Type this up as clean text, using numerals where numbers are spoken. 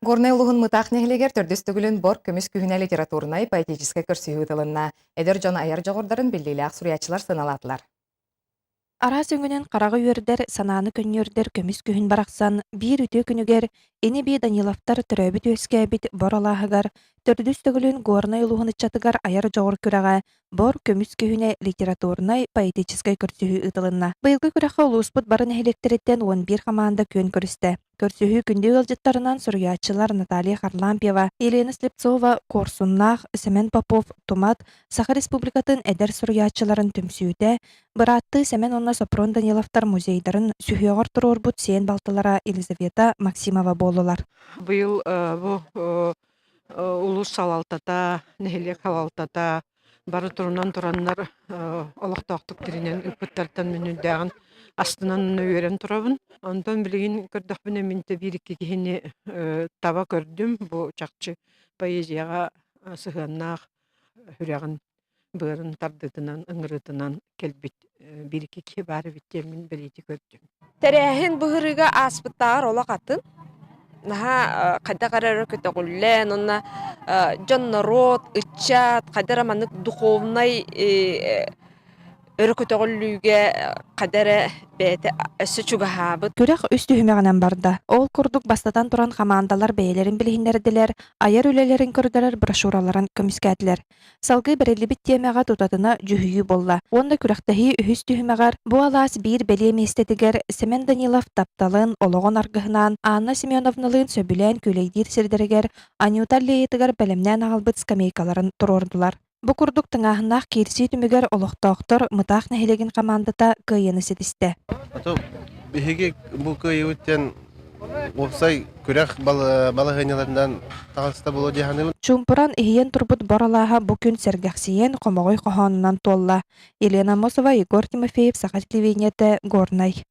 Горнай улууһун Мытаах нэһилиэгэр төрдүс төгүлүн Бор көмүс күһүнэ литературнай, поэтическай көрсүһүү ыытылынна. Эдэр дьон айар дьоҕурдарын биллиилээх суруйааччылар сыаналаатылар. Араас өҥүнэн хараҕы үөрдэр, санааны көнньүөрдэр көмүс күһүн барахсан биир үтүө күнүгэр ини-бии Даниловтар төрөөбүт-үөскээбит Бор алааһыгар төрдүс төгүлүн Горнай улууһун ыччатыгар айар дьоҕур күрэҕэ Бор көмүс күһүнэ литературнай, поэтическай көрсүһүү ыытылынна. Быйылгы күрэххэ улууспут бары нэһилиэктэриттэн 11 хамаанда күөн көрүстэ. Көрсүһүү күндү ыалдьыттарынан суруйааччылар Наталья Харлампьева, Елена Слепцова, Куорсуннаах, Сэмэн Попов, Тумат, Саха Республикатын эдэр суруйааччыларын түмсүүтэ, бырааттыы Сэмэн уонна Сопрон Даниловтар музейдарын сүһүөҕэр туруорбут сиэн балтылара Елизавета Максимова буоллулар. Быйыл бу улуус салалтата, нэһилиэк салалтата бары турунан тураннар олохтоохтук тэринэн ыыппыттартан мин үрдээҕин астынан үөрэн турабын. Онтон билигин көрдөхпүнэ мин биир-икки киһини таба көрдүм. Бу чахчы поэзияҕа сыһыаннаах сүрэҕин быарын тардыытынан, ыҥырыытынан кэлбит биир-икки киһи баар эбит диэммин бэлиэтии көрдүм. Тэрээһин быһырыыга ааспыттааҕар олох атын. Наһаа хайдах эрэ өрө көтөҕүллэн уонна дьон норуот, ыччат хайдах эрэ маннык духовнай өрө көтөҕүллүүгэ хайдах эрэ бэйэтэ өссө чугаһаабыт. Күрэх үс түһүмэҕинэн барда. Ол курдук бастатан туран хамаандалар бэйэлэрин билиһиннэрдилэр, айар үлэлэрин көрдөрөр брошюраларын көмүскээтилэр. Салгыы бэриллибит тиэмэҕэ тутатына дьүһүйүү буолла уонна күрэхтэһии үһүс түһүмэҕэр бу алаас биир бэлиэ миэстэтигэр Сэмэн Данилов тапталын, олоҕун аргыһынаан Анна Семеновналыын сөбүлээн күүлэйдиир сирдэригэр Анюта аллеятыгар бэлэмнээн аҕалбыт скамейкаларын туруордулар. Бу курдук тыҥааһыннаах киирсии түмүгэр олохтоохтор Мытаах нэһилиэгин хамаандата кыайыыны ситистэ. Биһиги бу кыайыыбыт диэн уопсай күрэх балаһыанньаларынан таҕыста буолуо дии саныыбын. Чуумпуран иһийэн турбут бор алааһа бу күн сэргэхсийэн, хомоҕой хоһоонунан туолла. Елена Аммосова, Егор Тимофеев, Саха телевидениетэ, Горнай.